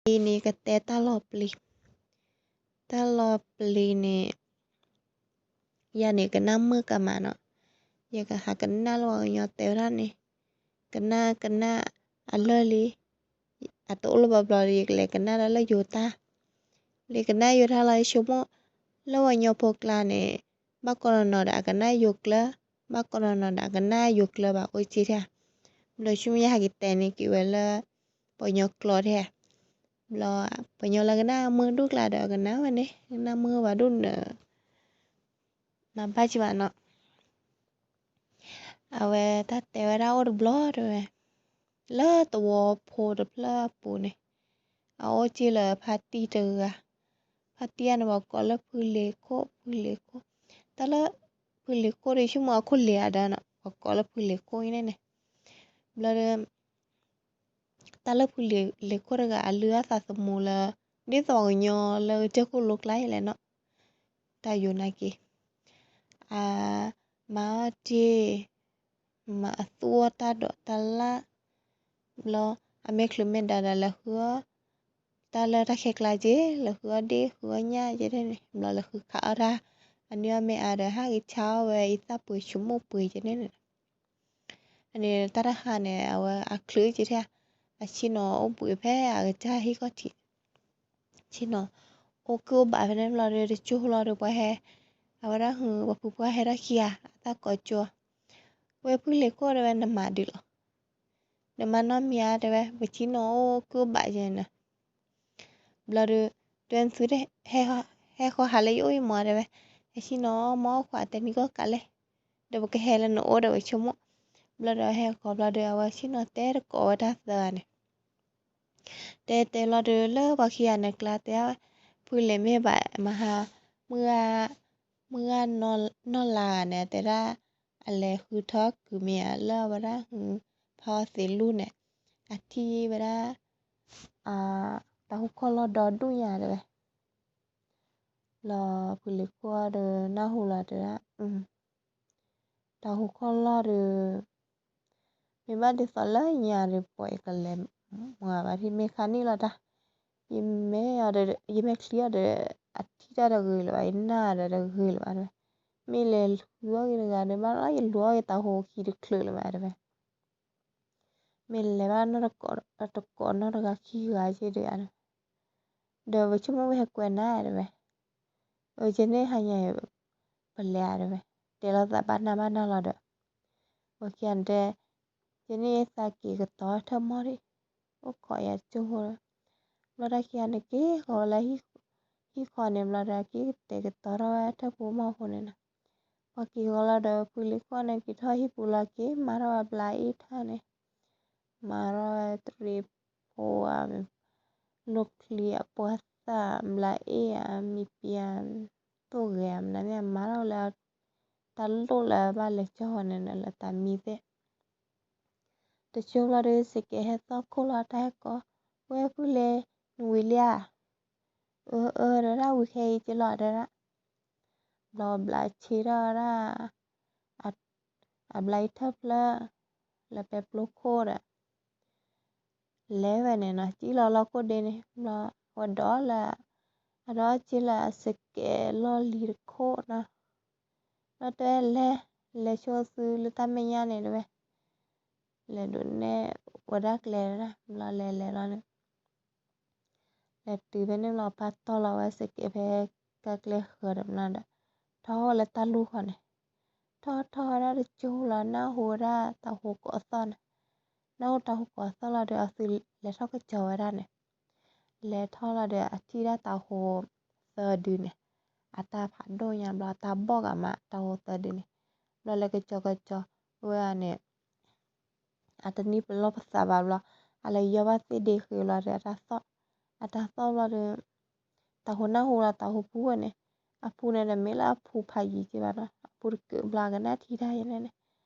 အံၤန့ၣ် ယကတဲတၢ်လီၤပျံၤ, တၢ်လီၤပျံၤန့ၣ် ယၤန့ၣ်ကနၣ်မုာ်ကမးနီၤ, ယကဟးကနၣ်လၢပှၤကညီတဲဝဲဒၣ်န့ၣ်, ကနၣ်ကနၣ်အလၢၢ်လံ, အတအိၣ်လၢပှၤဘျီဒီး ယကလဲၤကနၣ်ဒၣ်လၢယိၤတၢ်, လၢကနၣ်ယိၤတၢ်လီၤ ယဆိကမိၣ်, လၢပှၤကညီဖိကျါန့ၣ်, ဘၣ်ကိးနီၤနီၤဒီးအကနၣ်ယိၤကျၢၤ, ဘၣ်ကိးနီၤနီၤဒီးအကနၣ်ယိၤကျၢၤဘၣ်အိၣ်က့ၤထဲ, ဘျီဆိကမိၣ်ယဟးက့ၤတဲန့ၢ်က့ၤဝဲလၢ ပှၤကညီကျိာ်ထဲ, ဘျီ ပှၤကညီလၢကနၣ်မုာ်ဒူၣ်ကျါဒီး ကနၣ်ဝဲန့ၣ် ကနၣ်မုာ်ဘၣ်ဒူၣ်န့ၣ်, မၤဘၣ်က့ၤဘၣ်နီၤ, အဝဲတၢ်တဲဝဲဒၣ်အိၣ်တဘျီတဲဝဲ, လၢသဝီဖိတဖျၢၣ်အပူၤန့ၣ်, အအိၣ်က့ၤလၢဖါတံၢ်တဂၤ, ဖါတံၢ်န့ၣ် ပှၤကိးလၢဖုလ့ၤခိၣ် ဖုလ့ၤခိၣ်, တၢ်လၢ ဖုလ့ၤခိၣ်ဒီး ဆိကမိၣ်အခိၣ်လ့ၤအဒၢနီၤ ပှၤကိးလၢဖုလ့ၤခိၣ်အံၤန့ၣ်န့ၣ်, ဘျီဒီး တၢ်လၢဖုလ့ၤခိၣ်တဂၤ အလုၢ်အသးသမူလၢ ဒ်သိးပှၤကညီလၢကစၢၢ်ခိၣ်လိကျါအံၤလဲၣ်နီၤ, တၢ်ယိၤနာ်က့ၤ, အမၤအီၣ်တ့ၢ်, မၤအသူအီၣ်တၢ်ဒိးတၢ်လၣ်, ဘျီ အမ့ၢ်ချုးမ့ၢ်ဒါဒီးလဲၤဃုအီၣ် တၢ်လၢတၢ်ခဲကျါက့ၤ လဲၤဃုအီၣ်ဒ့ၣ်ဃုအီၣ်ညၣ်က့ၤန့ၣ် ဘျီလဲၤဃုခးအီၣ်တၢ်, အန့ၢ်အီၣ်မ့ၢ်အါဒီး ဟးက့ၤဆါအီၣ်ဝဲအံသၣ်ပှ့ၤဆိကမိၣ်ပှ့ၤက့ၤန့ၣ်န့ၣ် အန့ၣ်တၢ်တဟါန့ၣ် အဝဲအချုးက့ၤထဲ, အဆ့ၣ်နီၤအိၣ်ဘှံးဖဲအကစၢ်ဟံၣ်ခီၣ်ထံး, ဆ့ၣ်နီၤ အိၣ်ကုၢ်အိၣ်ဘးဖဲန့ၣ်ဘျီဒီး တကၠိလီၤဒီးပှၤဟဲ, အဝဲဒၣ်ဟု ပှၤဖုပှၢ်ဟဲထီၣ်ခံဂၤ အတၢ်ကိးကၠိ, ဝဲဖုလ့ၤခိၣ်တဲဝဲ နမၤဒုးလီၤ, နမၤနီတမံၤဧါတဲဝဲ ပဆ့ၣ်နီၤအိၣ်ကုၢ်အိၣ်ဘးက့ၤန့ၣ် ဘျီဒီး တဲသု ဟဲဃီၤဟးလၢယအိၣ်အံၤမးတဲဝဲ, ဟဲဆ့ၣ်နီၤမၤအီၣ်ခွါတဲနံၤကီၢ်ကးလဲၣ်, ဒီးပကဟဲလၢနအိၣ်ဒီးပဆိကမိၣ်, ဘျီဒီးဟဲဃီၤဘျီဒီး အဝဲဆ့ၣ်နီၤတဲတကိးဝဲတၢ်သၢဂၤန့ၣ်, တဲတဲလီၤဒီးလၢပှၤခံဂၤန့ၣ်ကျါတဲဝဲ, ဖုလဲၤမ့ၢ်ဘၣ်မဟါ, မုၢ်ဂၤနီၢ်လါဂၤန့ၣ် တဲဒၣ် အလဲၤဃုထၢကုၤမ့ၢ်ဧါလၢအဝဲဒၣ်ဟု ဖါအီသံးလူၢ်န့ၣ်, အထံၣ်ဝဲဒၣ် တၢ်ဟူခီၣ်လီၢ်ဒီဒူၣ်ညါတဲဝဲ, ဘျီဖုလ့ၤခိၣ်ဒီးနၢ်ဟူလီၤတဲဒၣ်, တၢ်ဟူခီၣ်လီၢ်ဒီး မ့ၢ်ဘၣ်ဒ်သိးလၢညါဒီး ပှၤအံၤကလဲၤမၤဘၣ်ထံၣ် မ့ၢ်ခါန့ၣ်လီၤတၢ်, ယမ့ၢ်အီၤဒီး ယမ့ၢ်ချံအီၤဒီး အထံၣ်တၢ်တဂ့ၤလၢၤဘၣ် ယနၢ်ဒီးတဂ့ၤလၢၤဘၣ်တဲဝဲ, မ့ၢ်လဲၤဃုအီၣ်ဂ့ၤတဂၤဒီး ဘၣ်လီၤယလူၤအီၣ်ဂ့ၤ တၢ်ဟူခံတချုးလၢၤဘၣ်တဲဝဲ မ့ၢ်လဲၤဘၣ်နီတကိးနီတဂၤခံဂၤက့ၤဒီး ဒီးပဆိကမိၣ်ဝဲဟဲကွဲးနၤတဲဝဲ, အဝဲကန့ၣ်ဟါညါအံၤ ပလဲၤဧါတဲဝဲ, တဲလိာ်သးဘၣ်နၢ်ဘၣ်နၢ်လီၤဒီး ဝဲခံဂၤန့ၣ်တဲ, ကန့ၣ်သးက့ၤကတီၤထၢၣ်မီၢ်ဒံး, အိၣ်ခိးယၤကၠိဖိလီၤ, ဘျီတၢ်ခံဂၤန့ၣ်က့ၤဃီၤဝဲလၢ ဟံၣ်ဃီန့ၣ်ဘျီဒီး က့ၤကတဲာ်ကတီၤထီၣ်ဝဲထၢၣ်ဖိမီၢ်ဖိန့ၣ်နီၤ, ပှၤက့ၤဃီၤလီၤဒီး ဖုလ့ၤခိၣ်န့ၣ် က့ၤထီၣ်ဟံၣ်ပူၤလီၤ က့ၤမၤထီၣ်ဝဲဘျါအ့ၣ်ထၢၣ်န့ၣ်, မၤထီၣ်ဝဲတရံးဖိဧါ, လိၣ်ချံအပှၤသၣ်ဘျါအ့ၣ်ဧါ မံၤပံၤဧါ, သိၣ်ဂဲၤဧါ မနုၤမ့ၢ်မၤထီၣ်ဝဲလၢ တၢ်လိၣ်လၢဘၣ်လဲၤကၠီဃီန့ၣ်နီၤ လၢတၢ်မံသ့ၣ် တကၠိဘျီဒီး စကဲးဟဲသီၣ်ခိၣ်လီၤ တၢ်ဟဲကိး, ဝဲဖုလဲၤ နဝံၤလံဧါ, အၢ အၢ တဲဒၣ် ဝံၤခဲအံၤက့ၤလီၤတဲဒၣ်, ဘျီဘျါဆ့ထီၣ်ဝဲဒၣ် အဘျါအ့ၣ်ထၢၣ်ဖျၢၣ် လၢပဲပျိခိၣ်ဒီး လဲၤဝဲန့ၣ်နီၤ စံၣ်လီၤလီၢ်ခိၣ်ဒ့န့ၣ် ဘျီဝဲဒီးလၢ အဒီးက့ၤလၢအစကဲးလီၢ်လံၤတခိၣ်နီၤ, ဘျီတဲလဲၤ လဲၤဆိသုလၢတၢ်မဲာ်ညါန့ၣ်တဲဝဲ, လဲၤဒိးနဲၣ်ဝဲဒၣ်ကျဲဒၣ် ဘျီလဲၤလဲၤလီၤန့ၣ် လဲၤတုၤဖဲန့ၣ်လီၤ ပာ်တီၢ်လီၤဝဲစကဲးဖဲ ကကျဲဃၢၤတဘျီဒီး ထီၣ်ဝဲလၢတၢ်လူၢ်ဃီန့ၣ်, ထီၣ်ထီၣ်ဝဲဒၣ်တကၠိလီၤ နၢ်ဟူဝဲဒၣ်တၢ်ဟူကိးသီၣ်န့ၣ်, နၢ်ဟူတၢ်ဟူကိးသီၣ်လီၤဒီး အသုလဲၤထီၣ်ကစီၤဝဲဒၣ်န့ၣ်, လဲၤထီၣ်လီၤဒီး အထံၣ်ဒၣ်တၢ်ဟူသၢဒုန့ၣ်, အတၢ်ဖးဒိၣ်ညါဘျီ အတၢ်ဘီၣ်ဂၤမး တၢ်ဟူသၢဒုန့ၣ်, ဘျီလဲၤကစီၤကစီၤဝဲဒၣ်န့ၣ် အတနံၣ်ပလီၢ်ပသးဘၣ်ဘျီ, အလဲၤယီၢ်ဘၣ်သ့ၣ်ဒ့ဃ့ဘျီဒီး အတၢ်သီၣ်, အတၢ်သီၣ်ဘျီဒီး တၢ်ဟူနၢ်ဟူလီၤ တၢ်ဟူပူၤဝဲန့ၣ်, အပူၤန့ၣ်ဒီး မ့ၢ်လၢအပူၤဖးယံၤက့ဘၣ်နီၤ အပူၤတကးဘျီကနၣ်ထံတၢ်ယဲန့ၣ်န့ၣ်,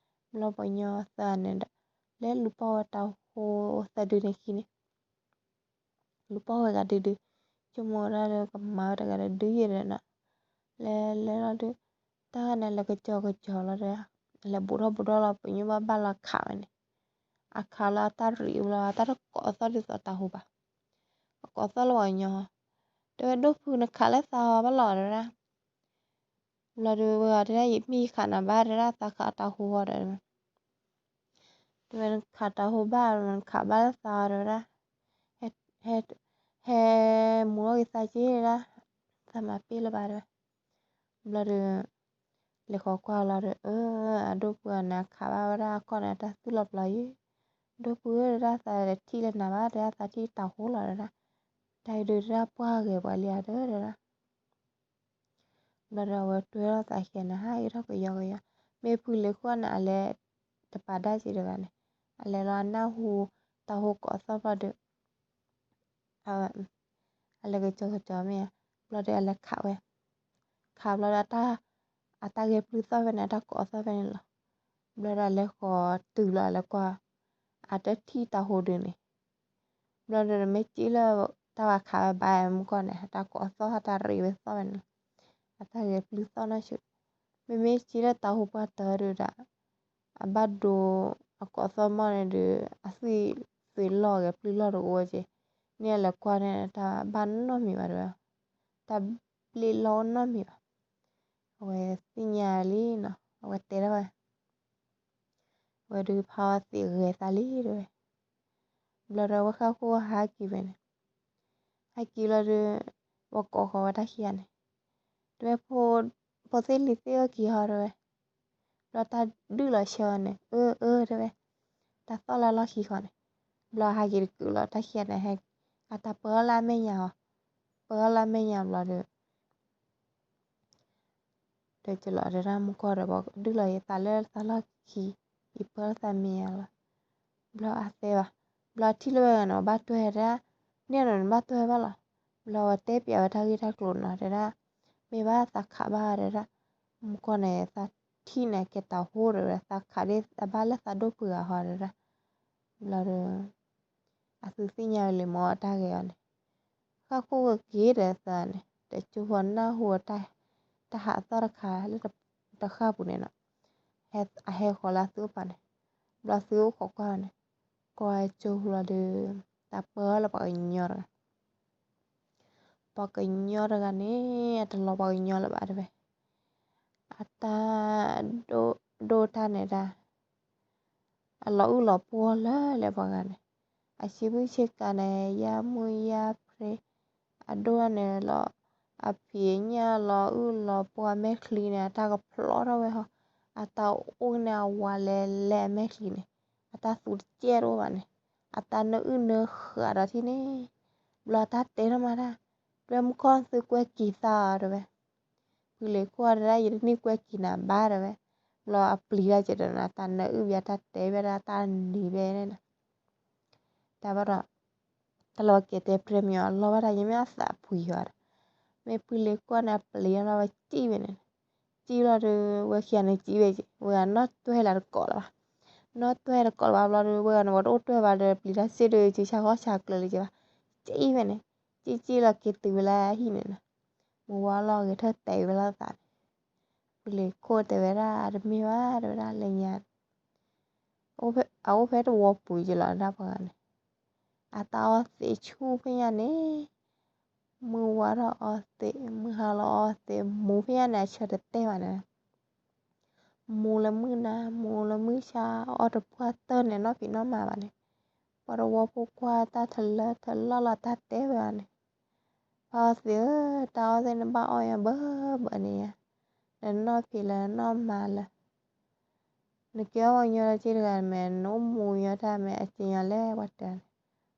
ဘျီပှၤကညီသၢဂၤန့ၣ်ဒီး လဲၤလူၤပိာ်ဝဲတၢ်ဟူသၢဒုန့ၣ်ခံန့ၣ် လူၤပိာ်ဝဲဂၤဒုဒု, ဆိကမိၣ်ဝဲဒၣ်လၢကမၤဝဲတဂၤဒီးဒုယဲဒီးနီၤ, လဲၤလဲၤလီၤဒီး တၢ်ဂၤန့ၣ်လဲၤကစီၤကစီၤလီၤဒီး လဲၤဘူးထီၣ်ဘူးထီၣ်လီၤ ပညိၣ်ဘၣ်ဘၣ်လီၤခးဝဲန့ၣ်, အခးလၢအတၢ်ရံးဘျီ အတၢ်တကိးသီၣ်ဒ်သိးတၢ်ဟူဘၣ်, ကိးသီၣ်လၢပှၤကညီ, တဲဝဲဒိၣ်ဖုနခးလၢသးအီၤဘၣ်လီၤ တဲဝဲဒၣ်. ဘျီဒီးဝဲတဲဒၣ် ယမ့ၢ်ယခးနၤဘၣ် တဲဒၣ် သးခးတၢ်ဟူဃီဒီး တဲဝဲ နခးတၢ်ဟူဘၣ် နခးဘၣ်လၢသးအီၤ တဲဝဲဒၣ်, ဟဲ ဟဲမူထီၣ်က့ၤသးက့ၤ တဲဒၣ်, သးမၤပ့ၢ်လၢၤဘၣ် တဲဝဲ. ဘျီဒီး လဲၤဃီၤကွၢ်လီၤဒီး အၢ အဒိၣ်ဖုန့ၣ် ခးဘၣ်ဝဲဒၣ်အခီၣ်န့ၣ် အတၢ်သူၣ်လီၤပျီၤယံၤ, ဒိၣ်ဖုဧၢ တဲဒၣ် သးတထံၣ်လၢနၤဘၣ် တဲဒၣ် သးထံၣ်တၢ်ဟူလီၤ တဲဒၣ်, တၢ်အံၤဒုး တဲဒၣ် ပှၢ်ဂဲၤပှၤလံဧါ တဲဒၣ်. ဘျီဒီးအဝဲတွဲထီၣ်သးခံဂၤန့ၣ် ဟးဂ့ၤထီၣ်ကယီကယီ, မ့ၢ်ဖုလ့ၤခိၣ်န့ၣ် အလဲၤတပာ်ဒၣ်က့ၤတဂၤန့ၣ်, အလဲၤလီၤအနၢ်ဟူ တၢ်ဟူကိးသီၣ်ဘျီဒီး အလဲၤကစီၤကစီၤမ့ၢ်ဧါ, ဘျီဒီးအလဲၤခးဝဲ, ခးဘျီဒီး အတၢ်ဂဲၤပျုၢ်သီၣ်ဖဲန့ၣ် အတၢ်ကိးသီၣ်ဖဲန့ၣ်လီၤ. ဘျီဒီးအလဲၤဃီၤတုၤလီၤ အလဲၤကွၢ် အတထံၣ်တၢ်ဟူဒုးန့ၣ်, ဘျီဒီးမ့ၢ်က့လၢတၢ်ဘၣ်ခးဝဲဘၣ်မူကီၢ်န့ၣ် အတၢ်ကိးသီၣ် အတၢ်ရ့ဝဲသီၣ်ဖဲန့ၣ်လီၤ. အတၢ်ဂဲၤပျုၢ်သီၣ်နီၢ်ဆူၣ်, မ့မ့ၢ်က့လၢတၢ်ဟူပှၢ်တၢၢ်ဒုးဒီး အဘၣ်ဒိ အကိးသီၣ်မီၢ်န့ၣ်ဒီး အသွံၣ်သွံၣ်လီၢ်ဂဲၤပျုၢ်လီၢ်တအိၣ်ဝဲက့, န့ၣ်အလဲၤကွၢ်န့ၣ် တၢ်ဘၣ်နီတမံၤဘၣ်တဲဝဲ, တၢ်ဘျ့လီၤနီတမံၤဘၣ်. အဝဲသ့ၣ်ညါလံနီၤ အဝဲတဲထီၣ်ဝဲ, အဝဲဒုးဖးအီသံးဂဲၤသးလံတဲဝဲ. ဘျီဒီးအဝဲဃၣ်ခိၣ်ဟးက့ၤဝဲန့ၣ်, ဟဲက့ၤလီၤဒီး ပှၤကိးဃီၤဝဲတၢ်ခံဂၤန့ၣ်, တဲဝဲ ဖိသ့ၣ်လံၤသ့ၣ်အိၣ်က့ၤဟီတဲဝဲ. ဘျီတၢ်ဒုးလီၤဆၢန့ၣ် အၢ အၢ တဲဝဲ, တၢ်သီၣ်လၢအလီၢ်ခံဃီန့ၣ်. ဘျီဟဲက့ၤတကုာ်လီၤ တၢ်ခံဂၤန့ၣ် အတၢ်ပၢလၢအမဲာ်ညါအီၤ, ပၢလၢအမဲာ်ညါဘျီဒီး တဲကလီၤတဲဒၣ်မူကီၢ်ဒီး ပှၤဒုးလီၤယသးလၢသးလီၢ်ခံ, ယပၢလၢသးမဲာ်ညါလီၤ. ဘျီအသဲဘၣ်, ဘျီထံၣ်လၢဝဲဂၤန့ၣ် ပဘၣ်တွဲၢ်တဲဒၣ်, န့ၣ်နီၤန့ၣ် ဘၣ်တွဲၢ်ဘၣ်လီၤ. ဘျီဝဲတဲပျးဝဲတၢ်ဂ့ၢ်တၢ်ကျိၤနီၤ တဲဒၣ်, မ့ၢ်ဘၣ်သးခးဘၣ်တဲဒၣ်, မူကီၢ်န့ၣ် သးထံၣ်န့ၣ် ကဲတၢ်ဟူဒီးဝဲ သးခးဒ်အဘၣ်လၢသးဒိၣ်ဖုဂၤဟီတဲဒၣ်. ဘျီဒီး အသုသ့ၣ်ညါဝဲလံမ့ၢ်အတၢ်ဂဲၤအီၤန့ၣ်, ဃၣ်ခိၣ်ကက့ၤဒီးသးန့ၣ် တကၠိဖိနၢ်ဟူ တၢ်ဟးသီၣ်တခါလၢတဃၣ်ပူၤန့ၣ်နီၤ, အဟဲဃီၤလၢအသုအိၣ်ပၤန့ၣ်, ဘျီသုအိၣ်ခိးကွၢ်န့ၣ်, ကွၢ်ကၠိဖိလီၤဒီး တၢ်ပၢလၢပှၤကညီတဂၤ, ပှၤကညီတဂၤန့ၣ် အတလီၤပှၤကညီလၢၤဘၣ်တဲဝဲ, အတၢ် ဒိၣ်တၢ်န့ၣ်ဒၣ် အလီၤအုၣ်လီၤပှီၢ်လၢလဲၤပှၤဂၤန့ၣ်, အဆံးဘုၣ်ဆံးကၤန့ၣ် ယါမုၣ်ယါဖျ့, အဒိၣ်န့ၣ်လီၤ, အဖံးအညၣ်လီၤအုၣ်လီၤပှီၢ်အမဲာ်ချံန့ၣ် အတၢ်ကဖျီထီၣ်ဝဲဟီ, အတၢ်အိၣ်န့ၣ်အဝၤလဲၤလဲၤအမဲာ်ချံန့ၣ်, အတၢ်သူတကဲတအိၣ်ဘၣ်န့ၣ်, အတၢ်နၢအုၣ်နၢဃာ်ဒီးထံၣ်န့ၣ်, ဘျီတၢ်တဲထီၣ်မးတၢ်, တဲမူကီၢ်သုကွဲက့ၤသးအီၤတဲဝဲ ဖုလ့ၤခိၣ်တဲဒၣ် ယတန့ၢ်ကွဲက့ၤနၤဘၣ်တဲဝဲ, ဘျီအပျံၤတၢ်ကဲဒီးနၤ တၢ်နၢအုၣ်ဘၣ်တၢ်တဲဘၣ်ဒၣ်တၢ်နံၤဘဲန့ၣ်, တၢ်ဘၣ်ဒီး တၢ်လီၤကဲတဲပြဲမံၤအီၤလီၢ်ဘၣ်တၢ် ယမ့ၢ်အသးဖှံယီၤဒီး, မ့ၢ်ဖုလ့ၤခိၣ်န့ၣ် အပျံၤအီၤလီၤဝဲစံၣ်ဝဲန့ၣ်, စံၣ်လီၤဒီး ဝဲခံဂၤန့ၣ်စံၣ်ဝဲက့ၤ ဝဲဂၤနီၣ်တွဲလၢတကိးလၢၤဘၣ်, နီၣ်တွဲတကိးလၢၤဘၣ်ဘျီဒီး ဝဲဂၤန့ၣ် ပှၤတအိၣ်တွဲဘၣ်ဒီး ပျံၤတၢ်စ့ၢ်ဒီး စုဆါဃီဆါကျၢၤလၢၤက့ၤဘၣ်, စံၣ်ဝဲန့ၣ်, စံၣ်စံၣ်လီၤက့ၤတုၤဝဲလၢဟံၣ်န့ၣ်နီၤ, မုၢ်ဝါလီၤဂဲၤထၢၣ်တဲာ်ဝဲလီၤသးန့ၣ်, ဖုလ့ၤခိၣ်တဲဝဲဒၣ် တမ့ၢ်ဘၣ်တဲဝဲဒၣ်လၢညါ အအိၣ်ဖဲတဝီပူၤယလီၤဒၣ်ပှၤဂၤန့ၣ်, အတၢ်အီသံးဆူၣ်ဖဲညါန့ၣ်, မုၢ်ဝါထီၣ်အီသံး မုၢ်ဟါလီၤအီသံး မူဖဲညါန့ၣ် အဆၢတတဲဘၣ်န့ၣ်, မူလၢမုၢ်နၤ မူလၢမုၢ်ဆါ အီၣ်တပှၢ်တၢၢ်န့ၣ် နီၢ်ဖံးနီၢ်မၤဘၣ်န့ၣ်, ပှၤတဝီဖိကွၢ်တၢ်ထလၢထလီၢ်လီၤတၢ်တဲဝဲန့ၣ်, ပှၤအီသံးဧၢ တၢ်အီသံးန့ၣ်ဘၣ်အီၣ်ညါဘၣ်ဘၣ်န့ၣ်ဧါ, နနီၢ်ဖံးလၢနနီၢ်မၤလၢ နကဲအီၣ်ပှၤကညီလၢက့တဂၤမ့ၢ် နအိၣ်မူညီတၢ်မ့ၢ် အကညီလၢပှၤတဲန့ၣ်,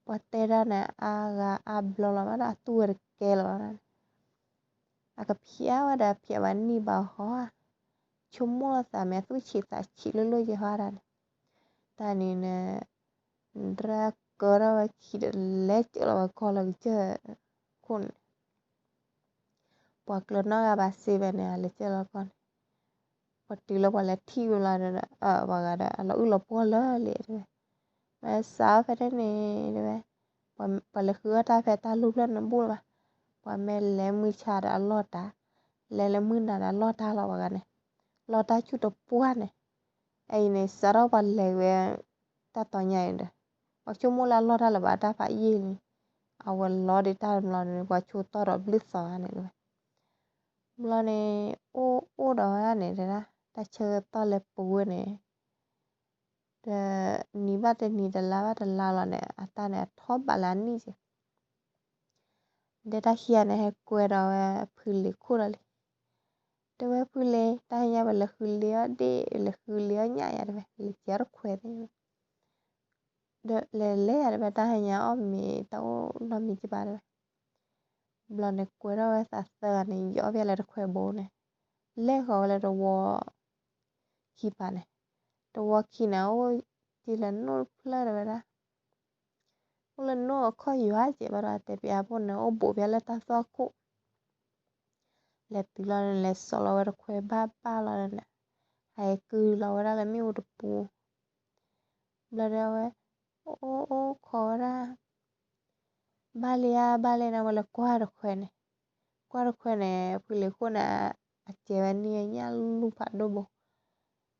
ပှၤတဲတၢ်န့ၣ် အါဂၤအါဘျီလီၤဘၣ်ဒီး အတူၢ်ဝဲတကဲလီၤဘၣ်န့ၣ်, အကဖျါဝဲဒီးဖျါဘၣ်နံၣ်ဘၣ်ဟီဧါ, ဆိကမိၣ်လီၤသးမ့ၢ်အသူၣ်ဆံးသးဆံးလိၤလိၤယဲဟီဒၣ်န့ၣ်, တၢ်န့ၣ်န့ၣ် ဒၣ်ကၢထီၣ်ဝဲခံဒီးလဲၤကၢလီၤဝဲကီၢ်လၢကစၢၢ်ခိၣ်န့ၣ်, ပှၤကျၢၤနီၢ်ဂၤဘၣ်စ့ၢ်ဝဲန့ၣ် အလဲၤကၢလီၤကီၢ်န့ၣ်, ပှၤတုၤလၢပှၤလဲၤထံၣ်ဝဲလီၤဒီး ပှၤဂၤဒီး အလီၤအုၣ်လီၤပှီၢ်လၢာ်လံတဲဝဲ, မ့ၢ်စးအီၣ်ဖဲန့ၣ်န့ၣ်တဲဝဲ, ပှၤလဲၤဃုအီၣ်တၢ်ဖဲတၢ်လူၢ်ဖျၢၣ်န့ၣ်ဘူၣ်လၢၤဘၣ်, ပှၤမ့ၢ်လဲၤမုၢ်ဆါဒီးအလီၢ်တၢ်, လဲၤလၢမုၢ်နၤဒီးအလီၢ်တၢ်လီၤပှၤဂၤန့ၣ်, လီၢ်တၢ်ဆူၣ်တပှၢ်န့ၣ်, အအံၤန့ၣ် စးထီၣ်ပှၤလဲၤဝဲ တၢ်တီၤညါအံၤဒီး ပှၤဆိကမိၣ်လၢအလီၢ်တၢ်လၢၤဘၣ်တၢ်ဖးယံာ်လံ, အဝဲလီၤဒံးတၢ်တဘျီန့ၣ် ပှၤဆိတီၢ်ဒီးဘျုးသီဂၤန့ၣ်တဝဲ, ဘျီန့ၣ် အိၣ်အိၣ်ဒီးဝဲဒၣ်န့ၣ်တဒၣ် တၢ်ဆၢကတီၢ်လဲၤပူၤဝဲန့ၣ် တနံၤဘၣ်တနံၤ တလါဘၣ်တလါလီၤန့ၣ် အတၢ်န့ၣ်အထီၣ်ဘးလၢအနံၣ်က့ၤ ဒီးတၢ်ခံဂၤန့ၣ် ဟဲကွဲဒီးဝဲဖုလ့ၤခိၣ်ဒီးလံ. တဲဝဲဖုလ့ၤ တၢ်ဟါညါပလဲၤဃုလ့ၤအီၣ်ဒ့ၣ် လဲၤဃုလ့ၤအီၣ်ညၣ်ယၤတဝဲ လဲၤကဲအီၣ်တခွဲးသ့ၣ် ဒီးလဲၤလဲၤယၤတဝဲ တၢ်ဟါညါအီၣ်မ့ၤ တၢ်အိၣ်နီတမံၤကဘၣ်တဝဲ. ဘျီန့ၣ်ကွဲထီၣ်ဝဲသးသၢဂၤန့ၣ် ယီၣ်ဖဲလၢတခွဲးဘိန့ၣ် လဲၤဃီၤဝဲလၢတဝီခံပၤန့ၣ်, တဝီခံန့ၣ် အိၣ်က့ၤလၢနိၣ်တဖျၢၣ်တဝဲဒၣ် အိၣ်လၢနိၣ်အခီၣ်ယွၤကဲးဘၣ်ဒီး တဲပၠးဖိန့ၣ် အိၣ်ဘူးဖဲလၢတၢ်သွၣ်ခိၣ်, လဲၤတုၤလီၤန့ၣ် လဲၤစိာ်လီၤဝဲတခွဲးဘၣ်ဘၣ်လီၤန့ၣ်, ဟဲကုၢ်လီၤဝဲဒၣ်လၢမ့ၣ်အူတပူၤ, ဘျီဒီးဝဲ အိၣ်အိၣ်ခိးဝဲဒၣ် ဘၣ်လံဧါ ဘၣ်လံန့ၣ် ဝဲလဲၤကွၢ်တခွဲးန့ၣ်, ကွၢ်တခွဲးန့ၣ် ဖုလ့ၤခိၣ်န့ၣ် အကဲဝဲန့ၢ်ညၣ်လူၢ်ဖးဒိၣ်ဘိ,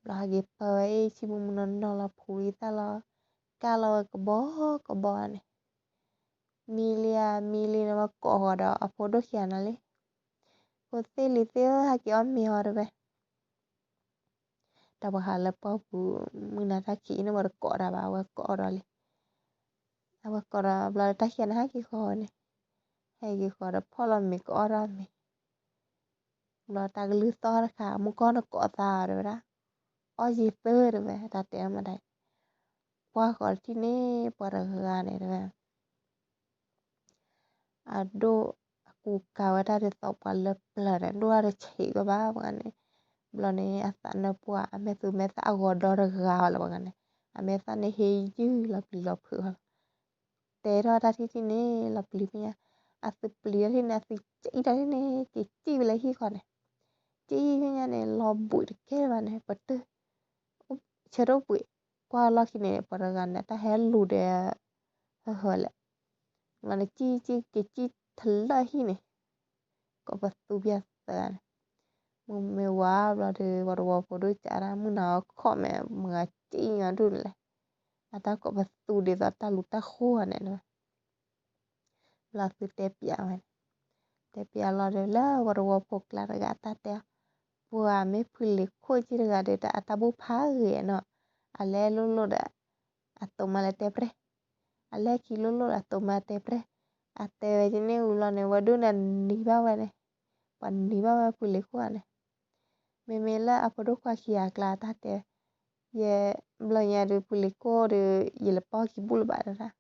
ဘျီဟဲက့ၤပၢဝဲအ့ၣ် ဆံမုၢ်မုၢ်နီၢ်နီၢ်လီၤ ဖှူလံသၣ်လီၤ, ကၢ်လီၤဝဲကဘီကဘီန့ၣ်, မံလံဧါ မံလံန့ၣ် ဝဲကိးဃီၤဒီးအဖိဒိၣ်ခံဂၤန့ၣ်လံ, ဖိသ့ၣ်လံၤသ့ၣ်ဧၢ ဟဲက့ၤအီၣ်မ့ၤအီၤတဝဲ တၢ်ပှၤဟးလၢပှၢ်ပူၤ မုၢ်နၤတၢ်ခံးအံၤန့ၣ် ဝဲတကိးတၢ်ဘၣ် အဝဲကိးဒီးလံ, အဝဲကိးဒီးဘျီတၢ်ခံဂၤန့ၣ် ဟဲက့ၤဃီၤန့ၣ်, ဟဲက့ၤဃီၤဒီးဖီၣ်လီၤမ့ၤကအီၣ်တၢ်မ့ၤ, ဘျီတၢ်ကလုၢ်သီၣ်တခါ မုၢ်ကီၢ်နကိးသးတဝဲဒၣ်, အီၣ်ယံၤသၢတဝဲ တၢ်တဲမတၤ, ကွၢ်ဃီၤတထံၣ်န့ၣ် ပှၤတဂၤန့ၣ်တဝဲ အဒိၣ်အကူကၤဝဲတၢ်ဒ်သိးပှၤလၢပျၢၤန့ၣ် ဒိၣ်တၢ်တဆံးကဘၣ်ပှၤန့ၣ်, ဘျီန့ၣ် အသးနၢပှၢ် အမဲာ်သူမဲာ်သၣ်အဂီၤဒီတဂၤဘၣ်လၢပှၤဂၤန့ၣ်, အမဲာ်သၣ်န့ၣ်ဟ့ယုၢ်လီၤပျံၤလီၤဖုးဃီလီၤ, တဲထီၣ်တၢ်ထံၣ်ထံၣ်န့ၣ် လီၤပျံၤဖဲညါ, အသုပျံၤတၢ်ထံၣ်န့ၣ် အသုကံၣ်တၢ်ထံၣ်န့ၣ် က့ၤကံၣ်ဝဲလၢဟံၣ်ဃီန့ၣ်, ကံၣ်ဖဲညါန့ၣ် လီၤဘှံးတကဲလၢၤဘၣ်န့ၣ် ပတုၢ် ဆၢထၢၣ်ဘှံး, ကွၢ်လီၢ်ခံန့ၣ် ပှၤတဂၤန့ၣ် တၢ်ဟဲလူၤဒီး ဟၢဟၢလဲၣ်, ဘျီန့ၣ် ကံၣ်ကံၣ်က့ၤကံၣ်ထလၢၢ်ဟံၣ်န့ၣ်, ကိးပသူပၠးသၢဂၤန့ၣ်, မ့ၢ်မ့ၢ်ဝၤဘျီဒီး ပှၤတဝီဖိဒိၣ်ကးဒၣ် မုၢ်နၤအီခီၣ်မဲာ် မတၤကံၣ်ညီဒူၣ်န့ၣ်လဲၣ်, အတၢ်ကိးပသူဒ်သိးတၢ်လူၤတၢ်ဃိဂၤန့ၣ်တဝဲ ဘျီသုတဲပၠးဝဲန့ၣ်, တဲပၠးလီၤဒီး လၢပှၤတဝီဖိကျါတဂၤတၢ်တဲအီၤ, ပှၤမ့ၢ်ဖုလ့ၤခိၣ်က့တဂၤဒီး တၢ်အတၢ်ဘူၣ်ဖးဂ့ၤနီၤ, အလဲၤလိၣ်လိၣ်ဒီး အတိာ်မါလၢတဲပြဲၢ်, အလဲၤခံလိၣ်လိၣ်ဒီးအတိာ်မါတဲပြဲၢ်, အတဲဝဲကန့ၣ်ဝံၤလီၤန့ၣ် ဝဲဒိၣ်န့ၣ်နံၤဘၣ်ဝဲန့ၣ်, ပှၤနံၤဘၣ်ဝဲဖုလ့ၤခိၣ်ဂၤန့ၣ် မ့မ့ၢ်လၢအဖိဒိၣ်ခွါခံဂၤအကျါတၢ်တဲ, ယဲ ဘျီညါဒီးဖုလ့ၤခိၣ်ဒီး ယလဲၤပီၢ်ခံဘူၣ်လၢၤဘၣ်တဒၣ်,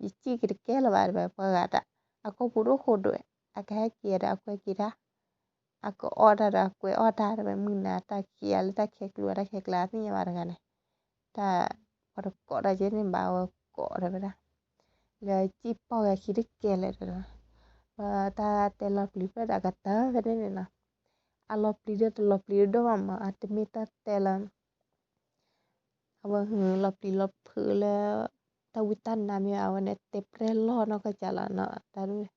ယစံၣ်က့ၤတကဲလၢၤဘၣ်တဝဲ ပှၤဂၤတၢ်, အကိာ်ပူၤဒိၣ်ဃိဒိၣ်, အကဟဲက့ၤဒီးအကွဲက့ၤတၢ်, အကအီၣ်တၢ်ဒီးအကွဲအီၣ်တၢ်တဝဲ မုၢ်နၤတၢ်ခံးအါလၢတၢ်ခဲကျိၤတၢ်ခဲကျါသ့ၣ်ညါဘၣ်တဂၤန့ၣ်, တၢ် ပှၤတကိးတၢ်ကဲန့ၣ်ဘၣ်ဝဲကိးတဝဲဒၣ်, လၢစံၣ်ပီၢ်ဂၤခံတကဲလၢၤတဝဲ, တၢ်တဲလီၤပျံၤဖျၢၣ်ဒီးအကတၢၢ်ဖဲန့ၣ်န့ၣ်နီၤ, အလီၤပျံၤဒီးတလီၤပျံၤဒိၣ်မးမး အတမ့ၢ်တၢ်တဲလၢ အဝဲလီၤပျံၤလီၤဖုးလၢ တၢ်ဝံတၢ်နါမ့ၢ် အဝဲန့ၣ်တဲပြဲၢ်လီၢ်နီၢ်ကစၢ်လီၤနီၤ တၢ်ဒ်န့ၣ်,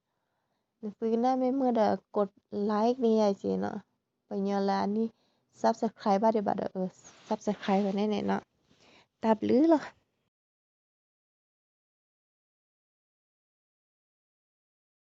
နသုကနၣ်မ့ၢ်မုာ်ဒီး ကိး like န့ၢ်ယၤက့ၤနီၤ, ပညီလၢအနံၣ် subscribe ဘၣ်ဒံးဘၣ်ဒီး subscribe ဝဲန့ၣ်န့ၣ်နီၤ, တၢ်ဘျုးလီၤ.